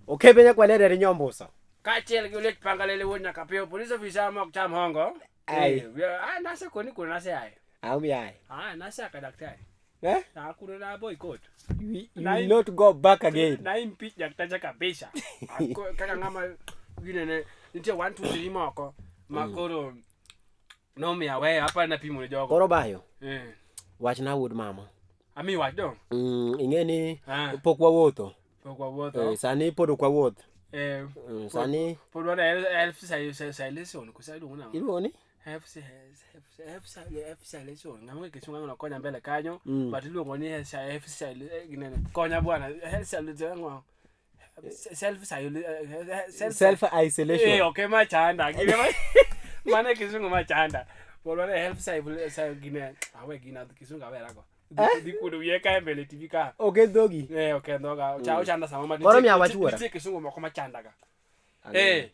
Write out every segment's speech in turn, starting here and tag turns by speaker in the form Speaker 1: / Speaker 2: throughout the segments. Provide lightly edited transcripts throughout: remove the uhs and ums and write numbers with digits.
Speaker 1: Okebe nyakwalere ri nyombuso.
Speaker 2: Kaachiel gi Oliech Pangalele wuod Nyakapiyo, police officer ma ok cham hongo.
Speaker 1: Ai.
Speaker 2: Eh, ah, nasekoni kuno naseaye.
Speaker 1: Aumi aye.
Speaker 2: Ah, nasea ka daktari.
Speaker 1: Eh?
Speaker 2: Ah, kuno na boycott.
Speaker 1: You will not go back again.
Speaker 2: Na impeach daktacha kabisa. Ah, Kaka ng'ama ginene nitie 1 2 3 moko ma koro nomiyo aweyo apa napimo ne jogo.
Speaker 1: Koro bayo,
Speaker 2: Eh.
Speaker 1: wachna wuod mama.
Speaker 2: Ami wach dong.
Speaker 1: Ing'e ni
Speaker 2: Ah.
Speaker 1: pok wawuotho.
Speaker 2: Pok wawuotho.
Speaker 1: Eh, sani pod ok wawuoth.
Speaker 2: Eh.
Speaker 1: Sani
Speaker 2: Pod wan e elf silation kosa iluongo nang'o?
Speaker 1: iluongo ni
Speaker 2: F F silation. Ng'ama ng'e kisungu ng'ano konya mbele kanyo. But iluongo ni F ginene. Konya bwana. F ang'o? Self self
Speaker 1: self isolation.
Speaker 2: Eh, okay machanda. Gine ma Mane kisungu machanda. Pod wan e health gine. Awe gina kisungu awerago. Dhi kuodo wiye ka e mbele TV ka.
Speaker 1: Oke dhogi.
Speaker 2: Eh, ok dhoga. Cha ochanda sama ma
Speaker 1: Moro miya wach wuora.
Speaker 2: Nitie kisungu moko machanda ga.
Speaker 1: Ang'eyo.
Speaker 2: Eh.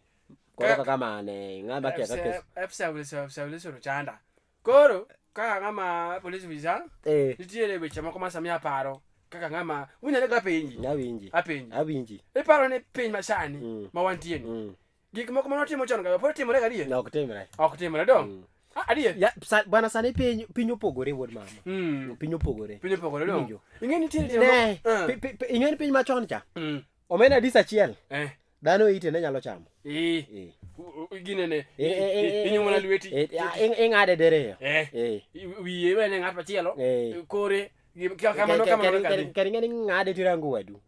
Speaker 1: Koro kaka mane, ng'ama kia kaka
Speaker 2: F F chanda. Koro kaka ng'ama police officer
Speaker 1: eh
Speaker 2: nitiere weche moko ma sami aparo kaka ng'ama unyalo ga penji.
Speaker 1: awinji.
Speaker 2: Apenji.
Speaker 1: Awinji.
Speaker 2: Iparo ni piny masani ma wantie ni. Gik moko manotimo chon ga pod timore ga adier?
Speaker 1: Ok timre.
Speaker 2: Ok timre dong. Ah, adier.
Speaker 1: Ya, bwana sani piny piny opogore wuod mama. Piny opogore.
Speaker 2: Piny opogore dong.
Speaker 1: Iwinjo.
Speaker 2: Ing'e nitie nitie
Speaker 1: Ne,
Speaker 2: moko-
Speaker 1: ing'e ni piny machon cha. Omena dis achiel. Dhano ite ne nyalo chamo.
Speaker 2: Eh. Ginene. Inyumo na lweti.
Speaker 1: Ing'ade diriyo.
Speaker 2: Wiye iwene ng'at machielo. Kore kamano kamano kadhi.
Speaker 1: Kar ing'e ni ng'ade tirango wadu.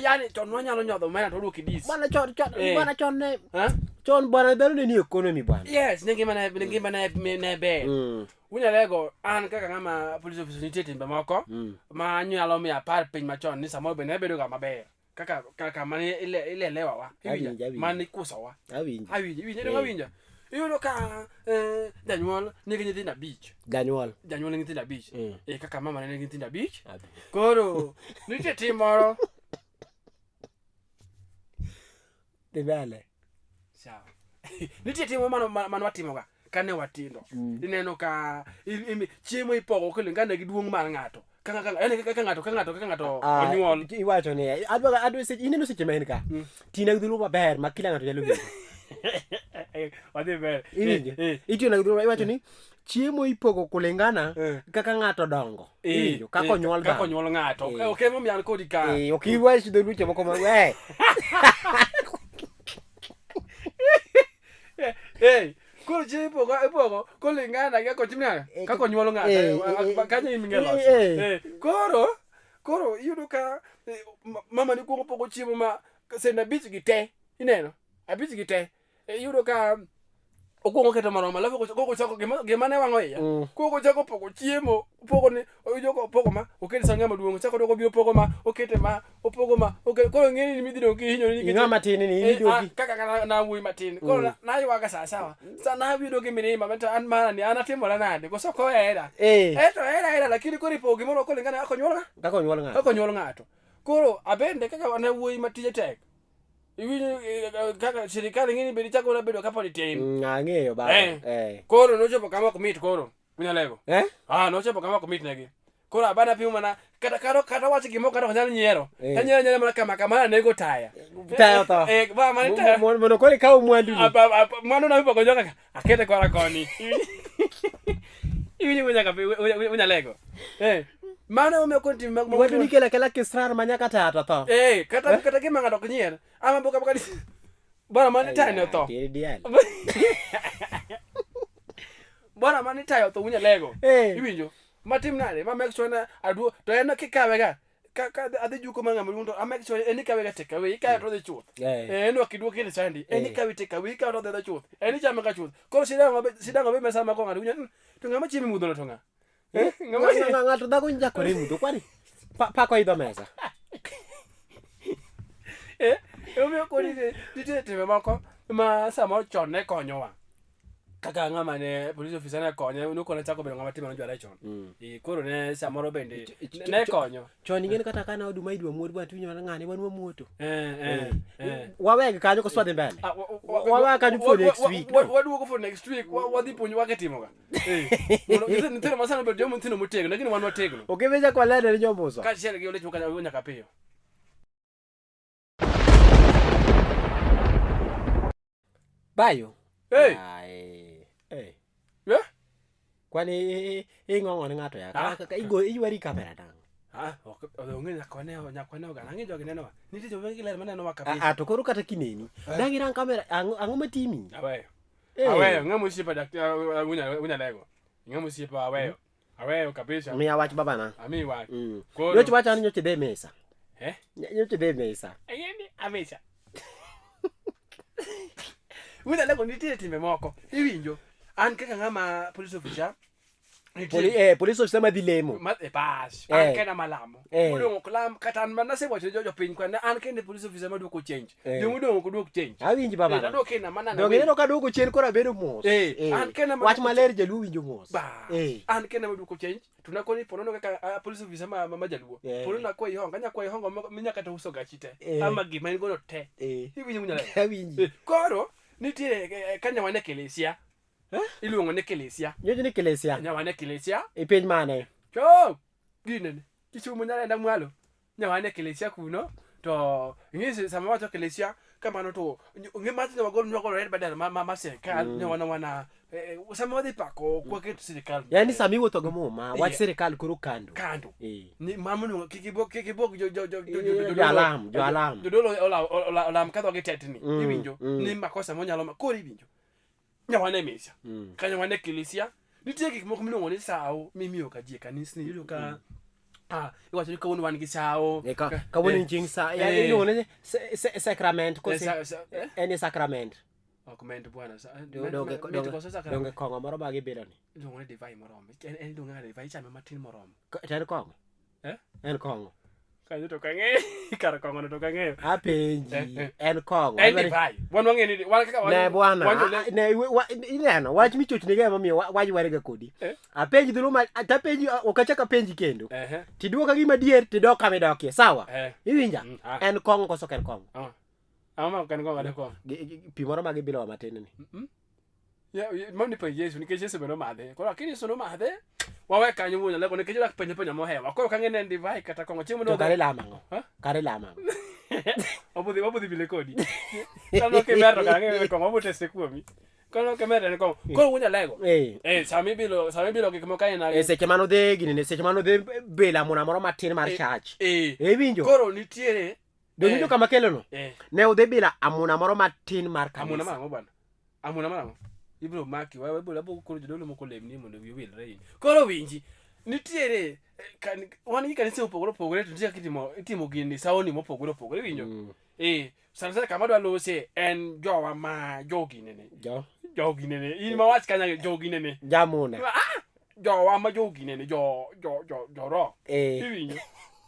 Speaker 2: Yani chon wanyalo nyodho omena to oduoki dis.
Speaker 1: Bwana chon chon bwana chon ne
Speaker 2: Ha?
Speaker 1: chon bwana dhano ne ni economy bwana.
Speaker 2: Yes, ne ngima ne ne ngima ne ne ber. Unyalego an kaka ng'ama police officer nitie timbe moko ma nyalo miyo apar piny machon ni samoro be ne bedo ga maber. Kaka kaka mane ilelewawa.
Speaker 1: Awinjo, awinjo.
Speaker 2: Mane ikusowa.
Speaker 1: Awinjo.
Speaker 2: Awinjo, iwinjo, donge awinjo. Iyudo ka janyuol nigi nyithindo 5.
Speaker 1: Janyuol.
Speaker 2: Janyuol nigi nyithindo 5. Kaka mama ne nigi nyithindo 5.
Speaker 1: Abi.
Speaker 2: Koro nitie tim moro.
Speaker 1: Dhi mbele.
Speaker 2: Sawa. Nitie tim moro mane watimoga kane watindo. Ineno ka chiemo ipogo kulingana gi duong' mar ng'ato. Kaka kaka yani kaka ng'ato ka ng'ato kaka ng'ato onyuol.
Speaker 1: Iwacho ni adwa adwa seche ineno seche ma en ka. Tina gi dholuo maber ma kila ng'ato nyalo winjo.
Speaker 2: Wadhi mbele.
Speaker 1: Iwinjo? Itiyo na gi dholuo iwacho ni chiemo ipogo kulingana kaka ng'ato dongo. Iwinjo? Kaka onyuol
Speaker 2: Kaka
Speaker 1: dhano.
Speaker 2: onyuol ng'ato. Ok emomiyo an kodi ka.
Speaker 1: Ok iwach dholuo moko ma we.
Speaker 2: Koro chiemo ipogo ipogo kulingana gi kaka otim nade? Kaka onyuol ng'ato. Kanyo in ng'e loso. Koro koro iyudo ka mama ni kuongo pogo chiemo ma sende 5 gi te. Ineno? 5 gi te. Iyudo ka okuongo keto maromo alafu koko chako gima ne wang'o iya. Koko chako pogo chiemo, opogo ni oyudo ko opogo ma, okete san ng'ama duong', ochako odwogo obiro opogo ma, okete ma, opogo ma, okete koro ing'e ni midhi dong' kihinyori nikech
Speaker 1: Ing'ama tin ni idhi
Speaker 2: Ah,
Speaker 1: dong'
Speaker 2: kaka na wuoyi matin. Koro naywaga sa sawa. Sa nayudo gi mirima to an mara ni an atimora nade? Koso ok ohera. To ohera hera lakini koro ipogo gimoro kulingana kaka onyuol ng'a?
Speaker 1: Kaka onyuol ng'ato.
Speaker 2: Kaka onyuol ng'ato. Koro abende kaka an wuoyi ma tije tek. Iwinjo kaka sirikal ing'e ni bende ichako mana bedo kapod itin.
Speaker 1: Ang'eyo baba.
Speaker 2: Koro nochopo kama ok mit koro. Unyalego.
Speaker 1: Eh?
Speaker 2: Ah, nochopo kama ok mit negi. Koro abana pimo mana kata kata kata wach gimoro kata ok nyal nyiero. Tanyiero anyiera mana kama kama nego taya.
Speaker 1: Taya otho.
Speaker 2: Ba mana taya.
Speaker 1: Mondo koro ikaw mwandu ni.
Speaker 2: Mwandu na ipogo joka akete kora koni. Iwinjo nyaka unyalego. Mano omiyo koro tim mag
Speaker 1: Iwacho ni kela kela kisrar ma nyaka taya to tho.
Speaker 2: Kata kata gima ng'ato ok nyier. Ama boka boka Bwana mane taya ne otho.
Speaker 1: Tieni diel.
Speaker 2: Bwana mane taya otho unyalego. Iwinjo? Matim nade? Ma make sure na aduo to en kikawe ga. Ka ka adhi juko ma ng'ama duong' to a make sure en ikawe ga take away, ikawe to odhi chuth. En ok iduoke ni sandi. En ikawe take away, ikawe to odhi odhi chuth. En ichame ka chuth. Koro sidang' sidang' obe mesa ma ko ng'ato winjo, to ng'ama chiemo e mudho no to ng'a?
Speaker 1: Ng'ato dhako njakore e mudho kwani pako idho mesa.
Speaker 2: Emomiyo koro nitie timbe moko ma samoro chon ne konyowa. Kaka ng'ama ne police officer ne konye, nokone chako bedo ng'ama timbe nojware chon. Koro ne samoro bende ne konyo.
Speaker 1: Chon ing'eni kata ka ne oduma idwa muot bwana tiwinjo mana ng'ane wan wamuoto. Waweg kanyo koso wadhi mbele. Wawe kanyo for next week.
Speaker 2: Waduogo for next week. Wadhi puonjo kaka itimoga. Mondo nyithindo ma sani obed joma nyithindo motegno, lakini wan wategno.
Speaker 1: Okebe jakwa lene ni nyombuso.
Speaker 2: Kaachiel gi Oliech Mokanya nyaka piyo.
Speaker 1: Bayo.
Speaker 2: Hey.
Speaker 1: Ai. Eh.
Speaker 2: Eh?
Speaker 1: Kwani ing'ong'o ne ng'ato ya?
Speaker 2: Ah.
Speaker 1: Kaka igo iywari kamera nang'o?
Speaker 2: Ah, ok onge nyaka wane nyaka wane oganda. Ang'e jogi nenowa. Nitie joma giler manenowa
Speaker 1: Ah,
Speaker 2: kabisa.
Speaker 1: ah, to koro kata kineni.
Speaker 2: Eh.
Speaker 1: Dang irang kamera ang'o ang'o matimi?
Speaker 2: Aweyo.
Speaker 1: Eh.
Speaker 2: Aweyo, ng'ama osiepa daktari unyalego. Ng'ama osiepa aweyo. Aweyo kabisa.
Speaker 1: Miya wach babana.
Speaker 2: Amiyi wach. Koro
Speaker 1: Nyocha wacha ni nyocha idhi e misa.
Speaker 2: Eh?
Speaker 1: Nyocha idhi e misa.
Speaker 2: Ayeni amisa. Unyalego nitie timbe moko. Iwinjo. An kaka ng'ama police officer. Nitie
Speaker 1: Police officer madhi lemo.
Speaker 2: Ma, eh, bas.
Speaker 1: Eh.
Speaker 2: An kenda malamo.
Speaker 1: Eh.
Speaker 2: Modong' ok lam kata an mana asewacho ne jopiny kwa ne an kende police officer maduoko change.
Speaker 1: Eh.
Speaker 2: Jomodong' ok duok change.
Speaker 1: Awinji
Speaker 2: Eh,
Speaker 1: babana.
Speaker 2: Naduoke na mana
Speaker 1: Donge ineno ka duogo chien koro abedo mos.
Speaker 2: Eh,
Speaker 1: Eh.
Speaker 2: an kenda ma
Speaker 1: Wach
Speaker 2: duoko
Speaker 1: maler jaluo winjo mos.
Speaker 2: Bas.
Speaker 1: Eh.
Speaker 2: An kenda maduoko change. To nakoni ponono kaka police officer ma jaluo.
Speaker 1: Eh.
Speaker 2: Ponono akwayi hongo, anya kwayi hongo minya kata uso gachi te.
Speaker 1: Eh.
Speaker 2: Ama gima in godo te.
Speaker 1: Eh.
Speaker 2: Iwinjo wunyalego.
Speaker 1: Awinji.
Speaker 2: Eh, Koro nitie ka nyawane kelesia.
Speaker 1: Eh?
Speaker 2: Iluongo ni kelesia.
Speaker 1: Nyocha ni kelesia.
Speaker 2: Nyawane kelesia.
Speaker 1: E piny mane?
Speaker 2: Cho! Ginene. Kisumu nyalenda mwalo. Nyawane kelesia kuno. To ing'e sama wacho kelesia kamano to ng'e mach ne wagol nwagol red badal ma sirikal ne wana wana sama wadhi pako ok waket sirikal
Speaker 1: Yaani sama iwuotho gi muma, wach
Speaker 2: Eh.
Speaker 1: sirikal koro kando.
Speaker 2: kando.
Speaker 1: Eh.
Speaker 2: Ni mano no kik ibwog kik ibwog jo jo jo jo
Speaker 1: Eh,
Speaker 2: jo
Speaker 1: jo-alam, jo-alam.
Speaker 2: jodolo olam kadho gi tetni iwinjo ni makosa monyalo ma koro iwinjo nyawane misa ka nyawane kilisia nitie gik moko miluongo ni sawo mimiyo ka ji e kanisni iyudo ka iwacho ni kawuono wan gi sawo
Speaker 1: Eh, kawuono
Speaker 2: eh,
Speaker 1: en chieng' sa
Speaker 2: eh.
Speaker 1: iluongo ni sacrament
Speaker 2: eh,
Speaker 1: kose
Speaker 2: eh?
Speaker 1: en ni sacrament.
Speaker 2: Ok ment bwana
Speaker 1: Donge
Speaker 2: mit koso sacrament
Speaker 1: donge kong'o moro ma gibilo ni.
Speaker 2: Iluongo ni divai moromo en iluongo ni divai ichame matin moromo.
Speaker 1: To en kong'o?
Speaker 2: Eh?
Speaker 1: En kong'o.
Speaker 2: Kanyo to kang'eyo kar kong'ono to kang'eyo.
Speaker 1: Apenji,
Speaker 2: Eh, eh.
Speaker 1: en kong'o.
Speaker 2: En divai. Wan wang'eyo ni wan kaka wan
Speaker 1: Ne bwana,
Speaker 2: wan jole-
Speaker 1: ne ineno wach michochnigo emomiyo wayware kodi.
Speaker 2: Eh.
Speaker 1: Apenji dhulu ma tapenji ok achak apenji kendo.
Speaker 2: Ehe.
Speaker 1: Tiduoka gima adier tidok kama idokie, sawa?
Speaker 2: Eh.
Speaker 1: Iwinja?
Speaker 2: Ah.
Speaker 1: En kong'o koso ok en kong'o?
Speaker 2: Ah. Ang'o ma ok en kong'o kata kong'o?
Speaker 1: Pi moro ma gibilowa matin ni.
Speaker 2: Ya, mano ni penj Yesu nikech Yesu be nomadhe. Koro akini Yesu nomadhe, wawe kanyo wuon alego nikech odak penjo penjo mohewa. Koro kang'e ni en divai kata kong'o chiemo
Speaker 1: To kare lamo ang'o?
Speaker 2: Ha?
Speaker 1: Kare lamo ang'o?
Speaker 2: Wabudhi bile kodi. Kano kimer to kang'e ni kong'o wabuteste kuomi. Kano kimer en kong'o. Koro wuon alego.
Speaker 1: Eh.
Speaker 2: Sama ibilo gik moko aina
Speaker 1: E seche mano dhi ginene, seche mano dhi bila muna moro matin mar
Speaker 2: Eh.
Speaker 1: church.
Speaker 2: Eh.
Speaker 1: Iwinjo?
Speaker 2: Koro nitiere
Speaker 1: Donge iwinjo kama kelono?
Speaker 2: eh
Speaker 1: Ne udhi bila amuna moro matin mar
Speaker 2: amuna
Speaker 1: kanisa.
Speaker 2: mar ang'o bwana? Amuna mar ang'o? Ibiro maki, wewe ibiro abo koro jodolo moko lemni mondo wiyi owilre in. Koro winji, nitiere wan gi kanise mopogore opogore to nitie kaka itimo gini saoni mopogore opogore iwinjo? Sana sana kama adwa lose en jowa ma joginene.
Speaker 1: Jo?
Speaker 2: Joginene. In ma wach kanyo joginene.
Speaker 1: Jamuna.
Speaker 2: Ah! Jowa ma joginene, jo jo jo jo roho. Iwinjo?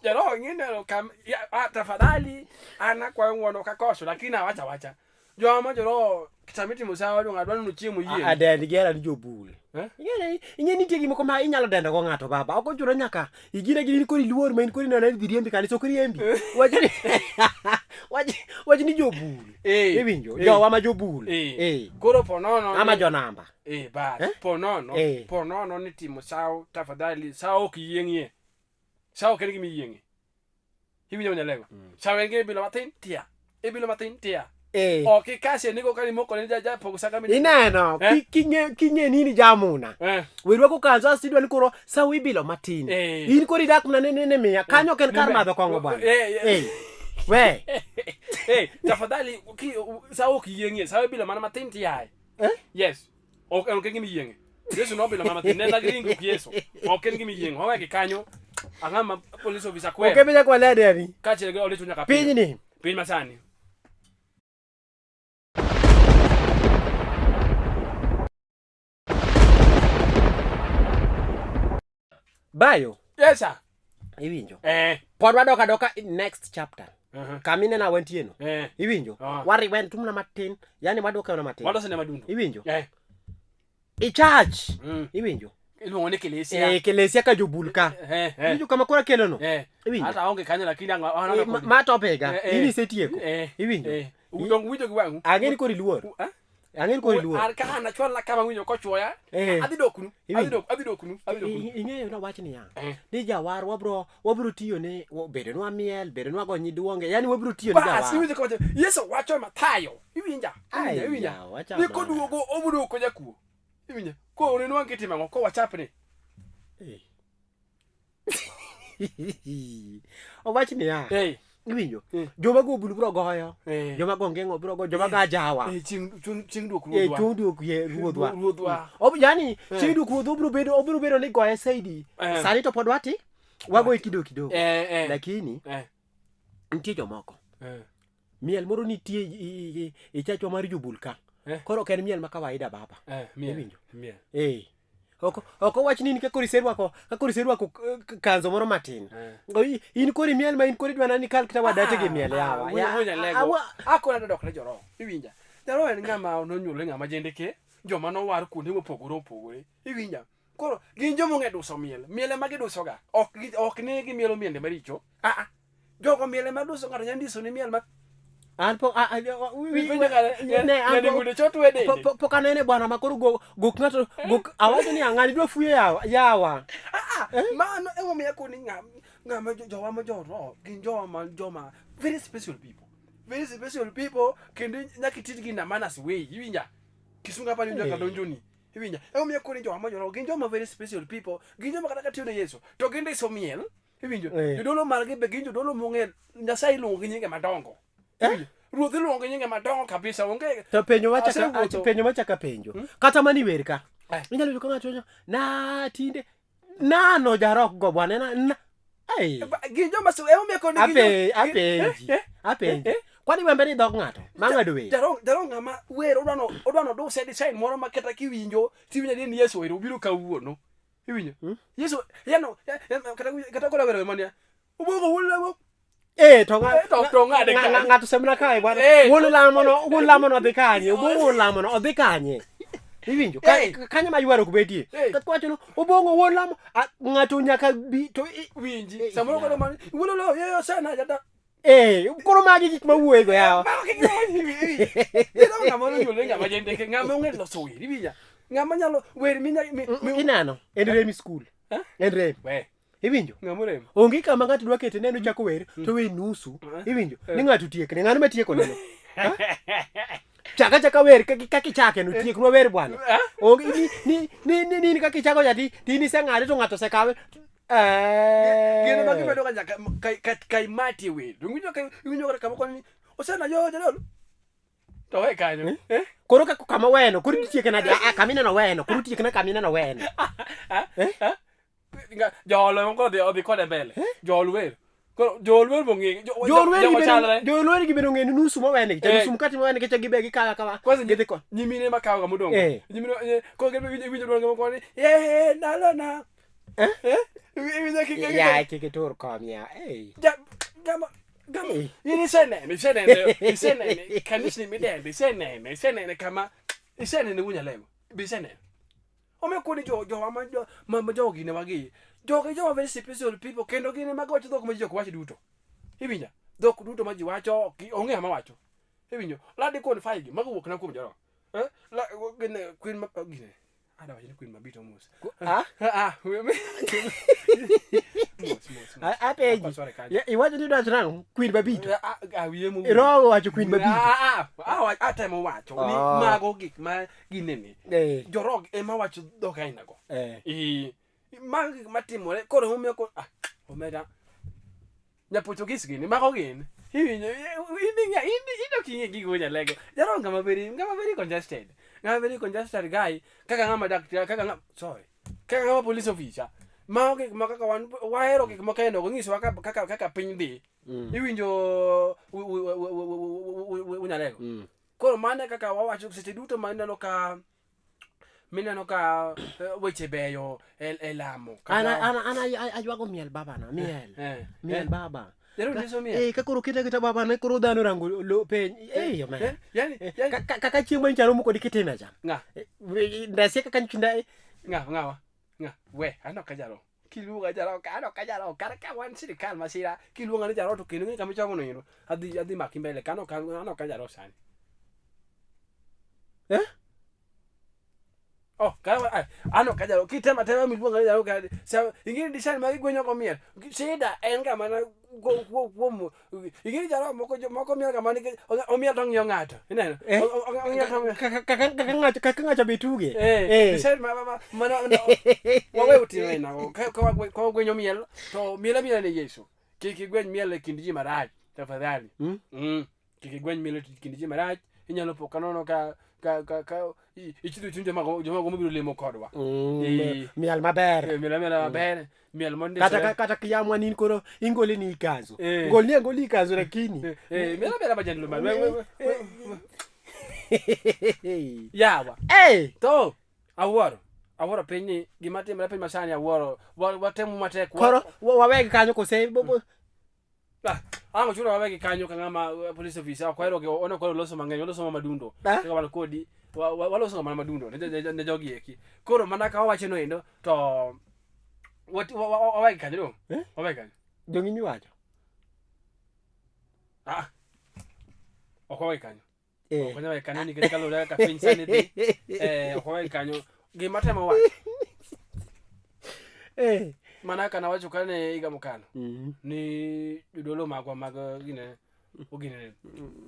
Speaker 2: Jaroho ing'e kam ya, tafadhali an akwayo ng'uono ok akoso lakini awacho awacha. Jowa ma joroho sama itimo sawa dong adwa ni chiemo yie.
Speaker 1: Adend gera ni jobul.
Speaker 2: Eh?
Speaker 1: Ing'e nitie gimoko ma inyalo dendo go ng'ato baba. Ok ochuno nyaka igine gi in koro iluor ma in koro ineno ni dhi riembi kanisa ok riembi. Wach ni wach ni jobul. Iwinjo? Jowa ma jobul.
Speaker 2: Koro po nono
Speaker 1: Ama jonamba.
Speaker 2: Bas.
Speaker 1: Eh?
Speaker 2: Po nono. Po nono ni timo sawo tafadhali sawo ok yieng'ie. Sawo ok en gima iyieng'e. Iwinjo manyalego? Sawo en gima ibilo matin tia. Ibilo matin tia. Ok ikase ni koka imoko ne ja pogo saka mi.
Speaker 1: Ineno,
Speaker 2: Eh?
Speaker 1: king'e ni in jamuna. We rwako kanzu asto idwa ni koro sawo ibilo matin. In koro idak mana ne miya. Kanyo ok en kar madho kong'o bwana. We.
Speaker 2: Tafadhali sawo ok yieng'ie. Sawo ibilo mana matin tiaye. Yes. Ok en gima iyieng'e. Yesu nobilo mana matin. Ne nag ringo ok Yesu. Ok en gima iyieng'o. Wawegi kanyo. Ang'ama ma police officer
Speaker 1: Ok
Speaker 2: kwero.
Speaker 1: emi nyaka walede ni.
Speaker 2: Kaachiel gi Olicho nyaka piny.
Speaker 1: Pinyni.
Speaker 2: Piny masani.
Speaker 1: Bayo.
Speaker 2: Yes sir.
Speaker 1: Iwinjo. Pod wadok adoka next chapter. Kama ineno wantie no. Iwinjo. Wariwen tumna matin. Yani wadok mana matin.
Speaker 2: Wadwa sinema dundo.
Speaker 1: Iwinjo. I church. Iwinjo.
Speaker 2: Iluongo ni Kelesia.
Speaker 1: Kelesia ka jobul ka. Iwinjo kama koro akelo no. Iwinjo.
Speaker 2: Hata aonge kanyo lakini ang' aneno kodi.
Speaker 1: Ma topega. In isetieko. Iwinjo.
Speaker 2: Udong winjo gi wang'u.
Speaker 1: Ang'e ni koro iluor. Ang'e ni koro iluor.
Speaker 2: An ka an achwal kama winjo kochwoya.
Speaker 1: Eh.
Speaker 2: Adhi doknu.
Speaker 1: Iwinjo?
Speaker 2: Adhi dok adhi doknu. Adhi doknu.
Speaker 1: Ing'eyo nawach niya
Speaker 2: Eh.
Speaker 1: ni jawar wabro wabro tiyo ne bedo nwa miel bedo nwa go nyiduonge yani wabro tiyo ne
Speaker 2: Bas,
Speaker 1: jawar
Speaker 2: iwinjo kawacho. Yesu wacho e Mathayo. Iwinja? Iwinja,
Speaker 1: Ai,
Speaker 2: iwinja.
Speaker 1: yawa, chama.
Speaker 2: Ni koduogo obudo ko jakuo. Iwinja? Ko onenwa kitimo ang'o? Ko wachapni.
Speaker 1: Eh. Owach niya
Speaker 2: Eh.
Speaker 1: iwinjo
Speaker 2: Eh.
Speaker 1: joma go bulu bro goyo
Speaker 2: Eh.
Speaker 1: joma go ngeng'o bro goyo joma go ajawa
Speaker 2: Eh, chieng' chieng' chieng' duok
Speaker 1: Eh,
Speaker 2: ruodhwa.
Speaker 1: chieng' duok ye ruodhwa
Speaker 2: Ruodhwa.
Speaker 1: Ob, yani chieng' duok ruodhwa obiro bedo obiro bedo ni goye saidi
Speaker 2: Eh.
Speaker 1: sani to pod wati wagoye kidogo kidogo
Speaker 2: Eh, eh.
Speaker 1: lakini
Speaker 2: Eh.
Speaker 1: nitie jomoko
Speaker 2: Eh.
Speaker 1: miel moro nitie i chachwa mar jobul ka
Speaker 2: Eh.
Speaker 1: koro ok en miel ma kawaida baba
Speaker 2: Eh, miel.
Speaker 1: Iwinjo?
Speaker 2: Miel.
Speaker 1: Eh. Ok ok owach ni in ka koro iserwako ka koro iserwako kanzo moro matin.
Speaker 2: Eh.
Speaker 1: In koro imiel ma in koro idwa ni kal kata wadate gi miel yawa.
Speaker 2: Ya,
Speaker 1: awa-
Speaker 2: Akona dok ne joroho. Iwinja. Joroho en ng'ama nonyuolre ng'ama jendeke, joma nowar kuonde mopogore opogore. Iwinja. Koro gin joma ong'e duso miel. Miel ema gidusoga. Ok ok ni gimielo miende maricho. Ah ah. Jogo miel ema duso ng'ato nyalo ndiso ni miel ma
Speaker 1: An po a- a-
Speaker 2: Iwinjo ka-
Speaker 1: ne, an
Speaker 2: ng'ani
Speaker 1: po-
Speaker 2: ngude chotwe dende.
Speaker 1: Pok anene bwana ma koro go gok ng'ato gok awacho ni ang'ani dwa fuyo yawa yawa.
Speaker 2: Ah, ah, mano emomiyo akoni ng'ama jowa ma joroho gin jowa ma joma very special people. Very special people kendo nyaka ititgi in a manners way. Iwinja? Kisungu hapa ni nyaka
Speaker 1: Eh.
Speaker 2: donjoni. Iwinja? Emomiyo akoni jowa ma joroho gin joma very special people. Gin joma kata ka tiyo ne Yesu to gindiso miel. Iwinjo?
Speaker 1: Eh.
Speaker 2: Jodolo margi be gin jodolo mong'e Nyasaye iluongo gi nyinge madongo.
Speaker 1: Eh?
Speaker 2: Ruoth iluongo gi nyinge madongo kabisa. Onge
Speaker 1: To penjo machaka
Speaker 2: Asewuotho.
Speaker 1: penjo machaka penjo. Kata mani wer ka.
Speaker 2: Eh.
Speaker 1: Inyalo yudo ka ng'ato wacho, na tinde nano jarok go bwana na na ai.
Speaker 2: Gin joma emomiyo akoni gin
Speaker 1: Ape apenji. Apenji. Kwani wembe ni dhok ng'ato ma ng'ado wer.
Speaker 2: Jaro jaro ng'ama wer odwano odwano duse design moro ma kata kiwinjo tiwinjo ni Yesu ero obiro kawuono. Iwinjo? Yesu yano kata kata kora wero mania. Ubongo wuon lamo.
Speaker 1: Eh to
Speaker 2: Eh, to ng'ade kanye.
Speaker 1: ng'ato semna kae bwana.
Speaker 2: Eh.
Speaker 1: Wuon lamo no wuon lamo no odhi kanye? Obongo wuon lamo no odhi kanye? Iwinjo?
Speaker 2: Eh.
Speaker 1: Kanye ma ywaruok bedie?
Speaker 2: Eh.
Speaker 1: Kata wacho no obongo wuon lamo ng'ato nyaka bi to
Speaker 2: Winji.
Speaker 1: Eh,
Speaker 2: Samoro kora mani wuon lamo yeyo sana jata.
Speaker 1: Eh, koro magi gik ma wuoye go yawa.
Speaker 2: Mago kik Jaro ng'ama nonyuolre ng'ama jendeke ng'ama ong'e loso wer iwinja. Ng'ama nyalo wer minya
Speaker 1: Ineno? En remi school.
Speaker 2: Eh?
Speaker 1: En rem.
Speaker 2: We.
Speaker 1: Iwinjo?
Speaker 2: Ng'ama orem.
Speaker 1: Onge kama ng'ato dwa kete neno chako wer to wer nusu. Iwinjo? Ni ng'ato tiekne, ng'ano ma tieko neno? Chaka chaka wer kaka kaka ichake no tieknwa wer bwana.
Speaker 2: Eh?
Speaker 1: Onge ni ni ni ni ni kaka ichako ja ti ti niseng'ade to ng'ato osekawe. Eh.
Speaker 2: Gin ema gibedo ga nyaka kai kai kai mati wer. Iwinjo ka iwinjo kata kama koni osena yo jadolo. To we kanyo. Eh?
Speaker 1: Koro ka kama weno, koro itieke nade? Ah, kama ineno weno, koro itiekna kama ineno weno.
Speaker 2: Eh? Jool ema koro odhi kode mbele. Jool wer. Koro jool wer mong'e. Jo
Speaker 1: Jool wer gibedo ng'e ni nusu mowene gi,
Speaker 2: Eh.
Speaker 1: nusu mkate mowene gi cha gibe gikawo akawa.
Speaker 2: Kwanza
Speaker 1: Gidhi ko.
Speaker 2: nyimine makawo ga modong'.
Speaker 1: Eh.
Speaker 2: Nyimine koro giwinjo iwinjo dwol moko ni ye ndalo na.
Speaker 1: Eh?
Speaker 2: Eh? Iwinjo kik
Speaker 1: Ya kik itur kom ya. Eh.
Speaker 2: Ja gama gama
Speaker 1: Eh.
Speaker 2: in isenene isenene isenene kanisni midende isenene isenene kama isenene wunyalego be isenene. Omiyo koni jo jowa ma jo ma ma jogi ne wagi jogi joma very special people kendo gin ema giwacho dhok ma ji ok wach duto. Iwinja? Dhok duto ma ji wacho ok onge ng'ama wacho. Iwinjo? La di qualify gi mago wuok na kuom joro. Eh? La gine queen ma gine. Ada wacho ni queen mabito mos.
Speaker 1: Ah?
Speaker 2: Ah, mos mos. mos.
Speaker 1: Apenji.
Speaker 2: Akwa sorry kanyo.
Speaker 1: Iwacho ni idwacho nang'o? Queen Babito.
Speaker 2: Ah, ah, wiye mo.
Speaker 1: Irogo wacho Queen Babito.
Speaker 2: Ah, ah, ah, atemo wacho ni
Speaker 1: Ah.
Speaker 2: mago gik ma ginene.
Speaker 1: Eh.
Speaker 2: Jorog ema wacho dhok aina go.
Speaker 1: Eh.
Speaker 2: Eh, mago gik matimore koro emomiyo ko ah, omera Nyaportugis gini mago gin. Iwinjo in ing'e in in ok ing'e gigo nyalego. Jaro ng'ama very ng'ama very congested. Ng'ama very congested guy kaka ng'ama daktari kaka ng'ama sorry. Kaka ng'ama police officer. Mago gik ma kaka wan wahero gik moko aina go nyisowa kaka kaka piny dhi. Iwinjo unyalego. Koro mano e kaka wawacho seche duto ma ineno ka mineno ka weche beyo e, e lamo.
Speaker 1: An an an aywago miel baba na miel.
Speaker 2: Eh,
Speaker 1: Miel
Speaker 2: eh.
Speaker 1: baba.
Speaker 2: Jaro nyiso miel.
Speaker 1: Eh, ka koro keta keta baba ne koro dhano rango lo piny. Eh, yo man.
Speaker 2: Eh, yani, yani
Speaker 1: Kaka chieng' ma nyicha romo kodi kitime cha.
Speaker 2: ng'a
Speaker 1: Ndasie kaka nyicha
Speaker 2: ng'a ng'awa ng'a we aneno ka jaro kiluonga jaro ka aneno ka jaro kata ka wan sirikal masira kiluonga ni jaro to kendo ng'e kama ichomo no ero adhi adhi maki mbele ka aneno ka aneno ka jaro sani
Speaker 1: Eh?
Speaker 2: Oh, kara ah, ano kajalo kitema tema miluonga ni jalo ka sa ingini design ma igwenyo go miel. Shida en ga mana kuom ingini jalo moko moko miel ga mana nikech omiel to ng'iyo ng'ato. Ineno?
Speaker 1: Eh?
Speaker 2: Ong'iyo to ng'iyo.
Speaker 1: Kaka ng'ato be tuge.
Speaker 2: Eh,
Speaker 1: Eh.
Speaker 2: design ma mana wawe utimo ina ka wagwenyo miel to miel amiela ne Yesu. Kik igweny miel e kind ji marach tafadhali.
Speaker 1: Mm?
Speaker 2: Kik igweny miel e kind ji marach. Inyalo po ka nono ka ichido chuny joma gombo biro lemo kodwa. Eh.
Speaker 1: Miel maber.
Speaker 2: Eh, miel amiela maber, miel mondisore.
Speaker 1: Kata kiyamwa nin koro ingole ni ikanzu.
Speaker 2: Eh.
Speaker 1: Ngolni angoli ikanzu lakini.
Speaker 2: Eh, miel amiela majandilo ma. Yawa.
Speaker 1: Eh.
Speaker 2: To awuoro. Awuoro piny ni gima timore piny masani awuoro. Watemo matek.
Speaker 1: Koro waweg kanyo kose
Speaker 2: Ah, ang' chuno wawegi kanyo ka ng'ama police officer ok wahero gi wan ok wahero loso mang'eny waloso ma madundo
Speaker 1: Ah?
Speaker 2: kaka wan kodi waloso ga mana madundo ne jogi eki koro mana ka wawacho no endo to wawegi kanyo dong
Speaker 1: Eh?
Speaker 2: wawegi kanyo
Speaker 1: Dong in iwacho.
Speaker 2: ah ok wawegi kanyo
Speaker 1: Eh.
Speaker 2: ok wanyal wegi kanyo nikech kaluwore kaka piny sani dhi ok wawegi kanyo gima temo wacho
Speaker 1: Eh.
Speaker 2: mana kaka nawacho kane higa mokalo ni jodolo magwa mag gine ogine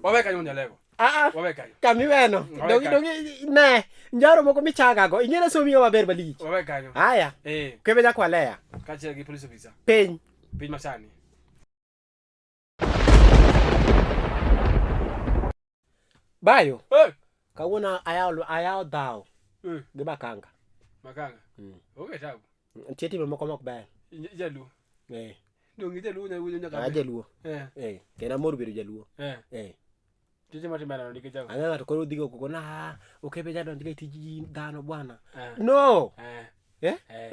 Speaker 2: wawe kanyo mondo alego
Speaker 1: Ah, ah.
Speaker 2: wawe kanyo
Speaker 1: Kamiweno.
Speaker 2: Wawe
Speaker 1: Dongi
Speaker 2: kanyo.
Speaker 1: dongi ne njaro moko michagago. Ing'e somiyo maber malich.
Speaker 2: wawe kanyo
Speaker 1: Haya.
Speaker 2: eh
Speaker 1: Kebe jakwalea.
Speaker 2: kaachiel gi police officer
Speaker 1: Piny.
Speaker 2: piny masani
Speaker 1: Bayo.
Speaker 2: hey!
Speaker 1: Kawuono ayawo dhawo
Speaker 2: Eh,
Speaker 1: gi makanga.
Speaker 2: makanga onge tabu
Speaker 1: Nitie timbe moko mok beyo.
Speaker 2: Jaluo
Speaker 1: Eh.
Speaker 2: donge jaluo nyalo wuoyo nyaka
Speaker 1: A jaluo.
Speaker 2: eh
Speaker 1: Eh. Kendo amor bedo jaluo.
Speaker 2: eh
Speaker 1: Eh.
Speaker 2: tije matimbe nano nikech ang'o
Speaker 1: Ang'e ng'ato koro dhigo koko na "Ah, okebe jadonjga e tij dhano bwana.
Speaker 2: eh
Speaker 1: No.
Speaker 2: eh
Speaker 1: Eh?
Speaker 2: eh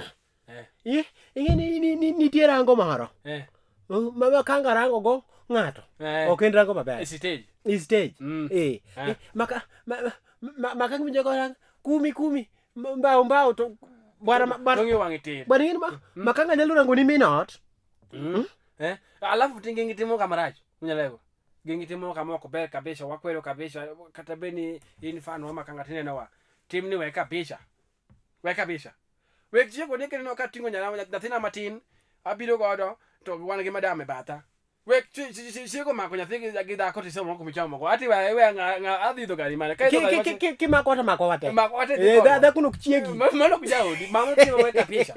Speaker 2: eh
Speaker 1: Ing'e ni nitie rango moro.
Speaker 2: eh
Speaker 1: Ma makanga rango go ng'ato.
Speaker 2: eh
Speaker 1: Ok en rango maber.
Speaker 2: e stage
Speaker 1: I stage. Eh.
Speaker 2: Eh.
Speaker 1: Eh, Maka maka winjo go rang kumi kumi mbao mbao to bwana bwana
Speaker 2: donge wang'e tir
Speaker 1: bwana ing'e ni makanga nyalo rango ni min ot.
Speaker 2: Eh alafu tinge timo kama unyalego gingi timo kama ok ber kabisa wakwero kabisa kata bed ni in fan wa makanga tineno wa timni we kabisa we kabisa wek chiego ni kineno ka ting'o nyathina matin abiro godo to wan gi madam e batha wek chiego mako nyathi gi dhako tisomo moko michamo moko ati we we ng'a adhi idho gari mane ka idho gari
Speaker 1: Kimako to mako wate.
Speaker 2: mako wate dhi
Speaker 1: Eh,
Speaker 2: kodwa.
Speaker 1: dhako nok chiegi.
Speaker 2: Mano ok jaodi mano timo we kabisa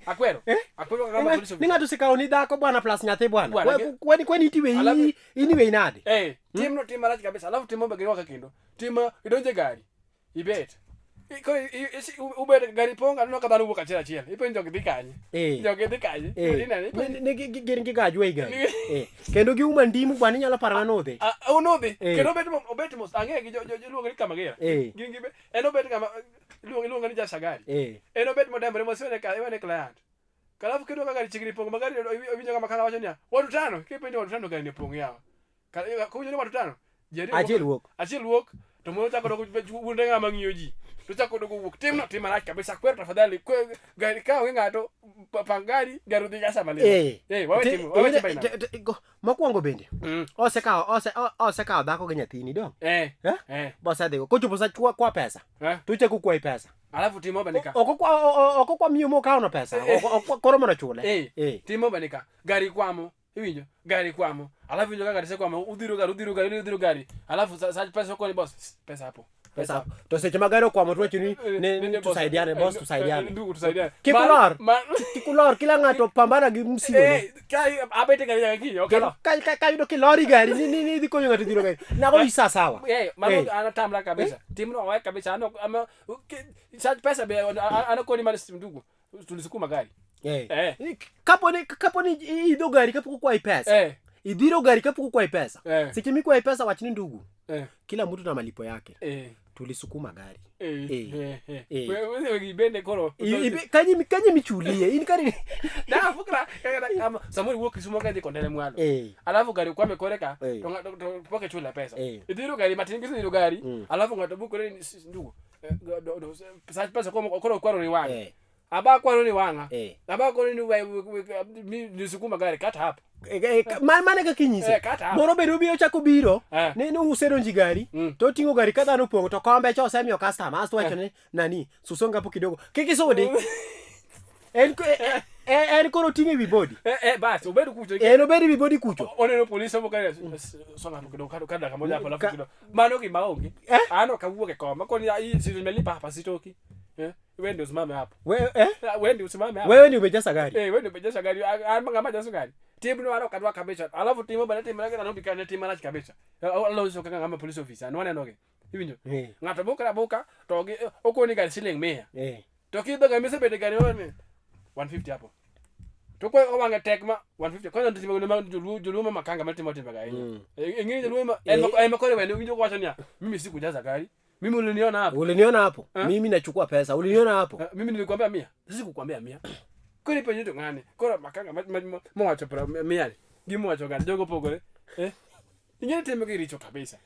Speaker 2: akwero akwero kaka police
Speaker 1: Ni ng'ato osekawo ni dhako bwana plus nyathi bwana.
Speaker 2: Bwana,
Speaker 1: Kwani itiwe
Speaker 2: Alafu-
Speaker 1: iniwe nade?
Speaker 2: Eh, timno tim marach kabisa alafu timo be girwaka kendo tim idonje gari ibet Koro ubet gari pong' aneno ka dhano wuok achiel achiel ipenjo jogi dhi kanye
Speaker 1: Eh.
Speaker 2: jogi dhi kanye
Speaker 1: Eh.
Speaker 2: Ineno, ipenjo
Speaker 1: Gin gi gajwa e gari. Eh. Kendo giuma ndimu bwana inyalo paro ng'ano odhi.
Speaker 2: Ah, unodhi
Speaker 1: Eh.
Speaker 2: kendo obet obet mos ang'e gi iluongo ni Kamagira
Speaker 1: Eh.
Speaker 2: gin gi en obet kama iluongo ni Jasagari
Speaker 1: Eh.
Speaker 2: en obet modembore mos iwene iwene client kalafu kendo ka gari chiegni pong' ma gari iwinjo kama kaka wacho niya watu tano kipenjo watu tano gari ni pong' yawa kowinjo ni watu tano ji ariyo
Speaker 1: Achiel wuok.
Speaker 2: achiel wuok to moro chako dogo wuonde ng'ama ng'iyo ji to chako dogo wuok timno tim marach kabisa kwero tafadhali gari ka onge ng'ato pang gari gari odhi gasa malima
Speaker 1: Eh.
Speaker 2: eh wawe tim wawe tim aina
Speaker 1: Mokwongo bende osekawo dhako gi nyathini dong.
Speaker 2: eh
Speaker 1: Eh?
Speaker 2: eh
Speaker 1: Bosedhigo. Kochopo sa kwa pesa.
Speaker 2: eh
Speaker 1: To ochako kwayi pesa.
Speaker 2: alafu timo bende ka
Speaker 1: Ok okwa miyo mokawo no pesa. Koro mondo ochule.
Speaker 2: eh
Speaker 1: Eh.
Speaker 2: timo bende ka gari kwamo iwinjo gari kwamo alafu iwinjo ka gari sekwamo udhiro gari udhiro gari udhiro gari alafu sa pesa okoni boss pesa hapo
Speaker 1: Pesa. To seche ma gari okwamo to wacho ni
Speaker 2: Ne boss.
Speaker 1: tusaidiane boss
Speaker 2: Eh,
Speaker 1: tusaidiane.
Speaker 2: ndugu tusaidiane
Speaker 1: Kik ulor. Kik ulor kila ng'ato pambana gi msigo ne.
Speaker 2: eh ka abete gari nyaka kiny ok alo
Speaker 1: Ka yudo kilori gari ni idhi konyo ng'ato dhiro gari. Nago isa sawa.
Speaker 2: Eh, mano
Speaker 1: Eh.
Speaker 2: anatamra kabisa. Timno wawe kabisa ano ama sa pesa be anakoni mali ndugu tulisukuma gari.
Speaker 1: Eh.
Speaker 2: Eh.
Speaker 1: Kapo ni iidho gari kapok okwayi pesa.
Speaker 2: Eh.
Speaker 1: Idhiro gari kapok okwayi pesa.
Speaker 2: Eh.
Speaker 1: Seche mikwayi pesa wach ni ndugu.
Speaker 2: Eh.
Speaker 1: Kila mtu na malipo yake.
Speaker 2: Eh.
Speaker 1: Tulisukuma gari.
Speaker 2: Eh.
Speaker 1: Eh.
Speaker 2: Eh.
Speaker 1: Eh.
Speaker 2: Eh. Wewe gibende koro.
Speaker 1: Kanye michulie. In kari
Speaker 2: Da fukra kama samuri wuok Kisumo ka idhi kondele mwalo.
Speaker 1: Eh.
Speaker 2: Alafu gari kwame kore ka
Speaker 1: Eh.
Speaker 2: to ng'ato to pok ichula pesa.
Speaker 1: Eh.
Speaker 2: Idhiro gari matin kisedhiro gari alafu ng'ato bukore ni ndugu. Sa pesa koro kwaro ni wang'a.
Speaker 1: Eh.
Speaker 2: Aba kwaro ni wang'a.
Speaker 1: Eh.
Speaker 2: Aba kwaro ni we nisukuma gari kata hapo.
Speaker 1: Mane kaka inyise
Speaker 2: Eh, kata.
Speaker 1: moro bende obiro ochako biro
Speaker 2: Eh.
Speaker 1: ne ne usedonji gari to oting'o gari ka dhano opong'o to kombe cha osemiyo customer asto wacho ni nani susonga hapo kidogo kik isudi en en koro oting'o e wi body
Speaker 2: Eh, eh, basi obed kucho
Speaker 1: en obed e wi body kucho
Speaker 2: oneno polisi moko kae songa hapo kidogo kado dakika moja hapo alafu kidogo mano gima onge
Speaker 1: Eh?
Speaker 2: an ok awuok e koma koni si nimelipa hapa sitoki eh wewe ndio usimame hapo
Speaker 1: We, eh?
Speaker 2: Ah, wewe ndio usimame hapo
Speaker 1: wewe ni umejaza gari
Speaker 2: eh wewe ndio umejaza gari Ah, ah, ng'ama jazo gari timno an ok adwa kabisa alafu timo bende timre gi Nairobi ka ne tim marach kabisa aloso kaka ng'ama police officer nwanenogi iwinjo
Speaker 1: Eh,
Speaker 2: ng'ato bukre abuka to gi okoni gari siling mia
Speaker 1: eh.
Speaker 2: to kidho gari misebedo e gari mane 150 hapo to kwa wang'e tek ma 150 kwanza timo ma joluo joluo ma makanga matimo timbe ga ahinya ing'e joluo ma en ma- en ma kore wende winjo kowacho niya mimi sikujaza gari mimi uliniona hapo
Speaker 1: uliniona hapo mimi nachukua pesa uliniona hapo
Speaker 2: Eh, mimi nilikwambia mia sikukwambia mia koro ipenjo to ng'ani koro makanga mowacho pra mia ni gi mowacho gani jogo pogore eh ing'e timbe gi richo kabisa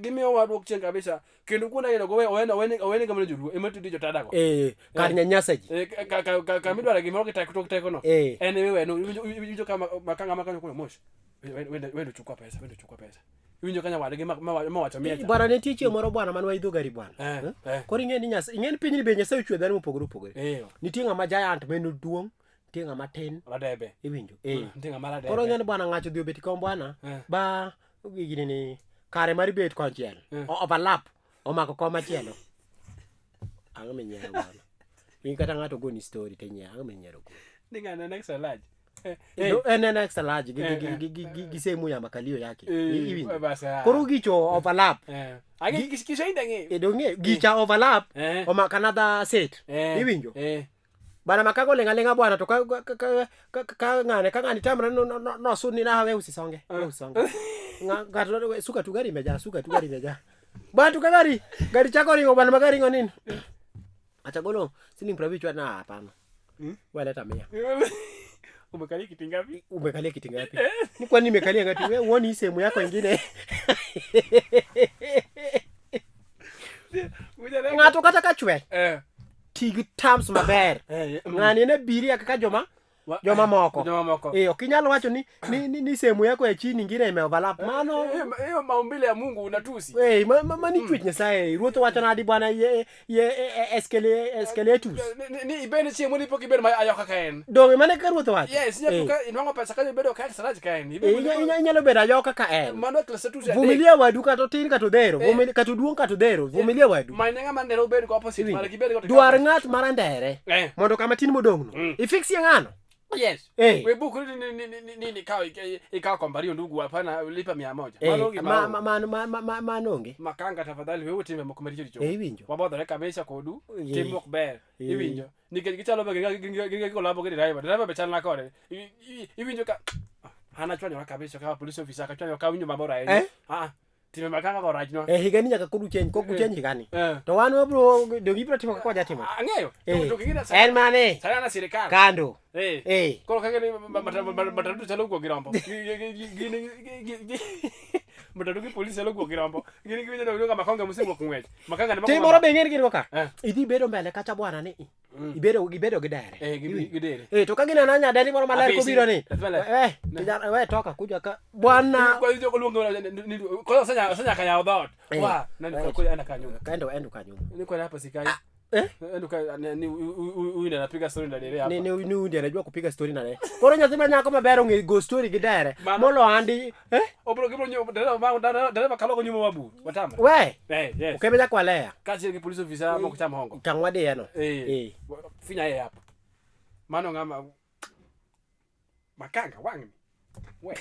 Speaker 2: Gimiyo wadwok chien kabisa kendo kuonde aina go owene owene owene ga mana joluo ema tinde jotadago
Speaker 1: eh, kar nyanyasa ji
Speaker 2: Eh, kamidwaro gimoro gi tek tok tekono
Speaker 1: Eh.
Speaker 2: en emiweno iwinjo ka makanga makanyo koro mos wendo chukua pesa wendo chukua pesa iwinjo ka nyawadgi mowacho mia cha
Speaker 1: bwana nitie chieng' moro bwana mane waidho gari bwana
Speaker 2: Eh,
Speaker 1: Eh?
Speaker 2: eh.
Speaker 1: koro ing'e ni Nyasaye ing'e ni pinyni be Nyasaye ochwe dhano mopogore opogore
Speaker 2: Eh,
Speaker 1: nitie ng'ama giant ma en oduong' nitie ng'ama tin
Speaker 2: radebe
Speaker 1: iwinjo eh
Speaker 2: nitie ng'ama radebe
Speaker 1: koro ing'e ni bwana ng'acho odhi obet kom bwana
Speaker 2: Eh.
Speaker 1: ba gini ni kare mar bet konchiel overlap omako kom machielo ang'o minyiero bwana in kata ng'ato goni story to inyiero ang'o minyiero kuom
Speaker 2: ni ng'ano en extra large Eh, eh,
Speaker 1: No, en en extra large gi
Speaker 2: Eh,
Speaker 1: gi
Speaker 2: eh.
Speaker 1: gi gi gi gi sehemu ya makalio yake
Speaker 2: eh,
Speaker 1: iwinjo
Speaker 2: bas, ah.
Speaker 1: koro gicho overlap
Speaker 2: Eh. Ang'e Kiswahili ang'eyo.
Speaker 1: e dong'e gicha overlap
Speaker 2: Eh.
Speaker 1: omako another set
Speaker 2: Eh,
Speaker 1: iwinjo
Speaker 2: eh.
Speaker 1: bana makago lenga lenga bwana to ka ka ka ka ka ng'ane ka ng'ani tamre no no no, no suni na we usisonge we usisonge ng'ato we, suka tu gari imejaa suka tu gari imejaa bwana tu ka gari gari chako ringo bwana magari ringo nini acha golo siling 50 na hapana wewe leta 100
Speaker 2: Umekalia kiti ngapi?
Speaker 1: umekalia kiti ngapi ni kwani nimekalia ngapi wewe uoni hii sehemu yako ingine
Speaker 2: Uja
Speaker 1: ng'ato kata ka chwe
Speaker 2: Eh.
Speaker 1: ti gi terms maber
Speaker 2: Eh.
Speaker 1: ng'ani en abiria kaka joma joma moko
Speaker 2: Joma moko.
Speaker 1: Eh, ok inyal wacho ni, ni, ni, ni sehemu yako ya chini ingine ime overlap mano
Speaker 2: Hiyo hiyo maumbile ya Mungu unatusi.
Speaker 1: Eh, ma, ma, mani chwech Nyasaye ruoth owacho nadi bwana ye, ye, e, eskele, eskeletus
Speaker 2: Ni- ni- Ni ibende chiemo ni pok ibedo ma ayoka ka en.
Speaker 1: donge mane kaka ruoth owacho
Speaker 2: Yes,
Speaker 1: Eh,
Speaker 2: inyalo ka inwang'o pesa kanyo ibedo ka extra large ka en.
Speaker 1: eh,
Speaker 2: Ibedo
Speaker 1: inyalo bedo ayoka ka en
Speaker 2: mano class tusi adek.
Speaker 1: vumilia wadu kata otin kata odhero vumilia- kata oduong' kata odhero vumilia wadu
Speaker 2: Many ng'ama ndere obed go opposite mare gibed go.
Speaker 1: dwar ng'at marandere
Speaker 2: Eh.
Speaker 1: mondo kama tin modong'no ifiksie ng'ano
Speaker 2: Yes.
Speaker 1: Eh.
Speaker 2: We book ni ni ni ni ni ikaw ikaw komba ariyo ndugu hapana lipa 100.
Speaker 1: Eh,
Speaker 2: Mano gima
Speaker 1: ma-
Speaker 2: onge.
Speaker 1: ma- ma- ma- ma- ma- mano onge
Speaker 2: Makanga tafadhali wewe timbe moko maricho richo.
Speaker 1: Eh, iwinjo.
Speaker 2: Wabodhore kabisa kodu.
Speaker 1: Eh.
Speaker 2: Tim ok ber.
Speaker 1: Eh.
Speaker 2: Iwinjo. Nikech gichalo be gin gi kolabo gi driver. Driver be chalna kode. Iwinjo ka an achwanyora kabisa ka police officer kachwanyo ka winjo mabor ahinya.
Speaker 1: Eh?
Speaker 2: Ah. Timbe makanga go rachnwa.
Speaker 1: Eh, higani nyaka kod ucheny kok ucheny higani
Speaker 2: Eh.
Speaker 1: to wan wabro dong ibro timo kaka wajatimo
Speaker 2: Ang'eyo.
Speaker 1: Eh.
Speaker 2: To ging'e
Speaker 1: en mane
Speaker 2: Sana na sirikal.
Speaker 1: kando
Speaker 2: Eh.
Speaker 1: Eh.
Speaker 2: Koro kaka ni matatu chalo guok gi rombo. Matatu gi polisi chalo guok gi rombo. Gin giwinjo ni ka makanga mosewuok ng'wech. Makanga ni
Speaker 1: tim moro be ing'eni gin go ka
Speaker 2: Eh.
Speaker 1: idhi bedo mbele kacha bwana ni ibedo ibedo gi dere
Speaker 2: Eh, gi dere.
Speaker 1: Eh, to ka gineno nyadendi moro maler
Speaker 2: Apisi.
Speaker 1: kobiro ni
Speaker 2: Nyathi maler.
Speaker 1: we kijana we toka kuja ka bwana
Speaker 2: Kwa hiyo luongo ni kwanza osenya osenya yawo dhoot.
Speaker 1: Eh.
Speaker 2: Wa, nani
Speaker 1: Eh.
Speaker 2: kwa enda kanyuma.
Speaker 1: kaendo endo kanyuma
Speaker 2: Ni kwa hapa sikai.
Speaker 1: eh?
Speaker 2: Endo ka ni huyu ndiye anapiga story na dere hapa.
Speaker 1: ni ni ni undi anajua kupiga story na ne koro nyathi ma nyako maber ong'e go story gi dere
Speaker 2: Mano-
Speaker 1: molo andi eh
Speaker 2: Obro gibro nyo dereva ma dereva kalo nyuma wabu. Watama.
Speaker 1: we
Speaker 2: Eh, yes.
Speaker 1: okebe jakwaleya
Speaker 2: Kaachiel gi police officer mok cham hongo.
Speaker 1: tang' wadiye no
Speaker 2: Eh.
Speaker 1: Eh.
Speaker 2: Finya yeye hapo. Mano ng'ama makanga wang'ni. We.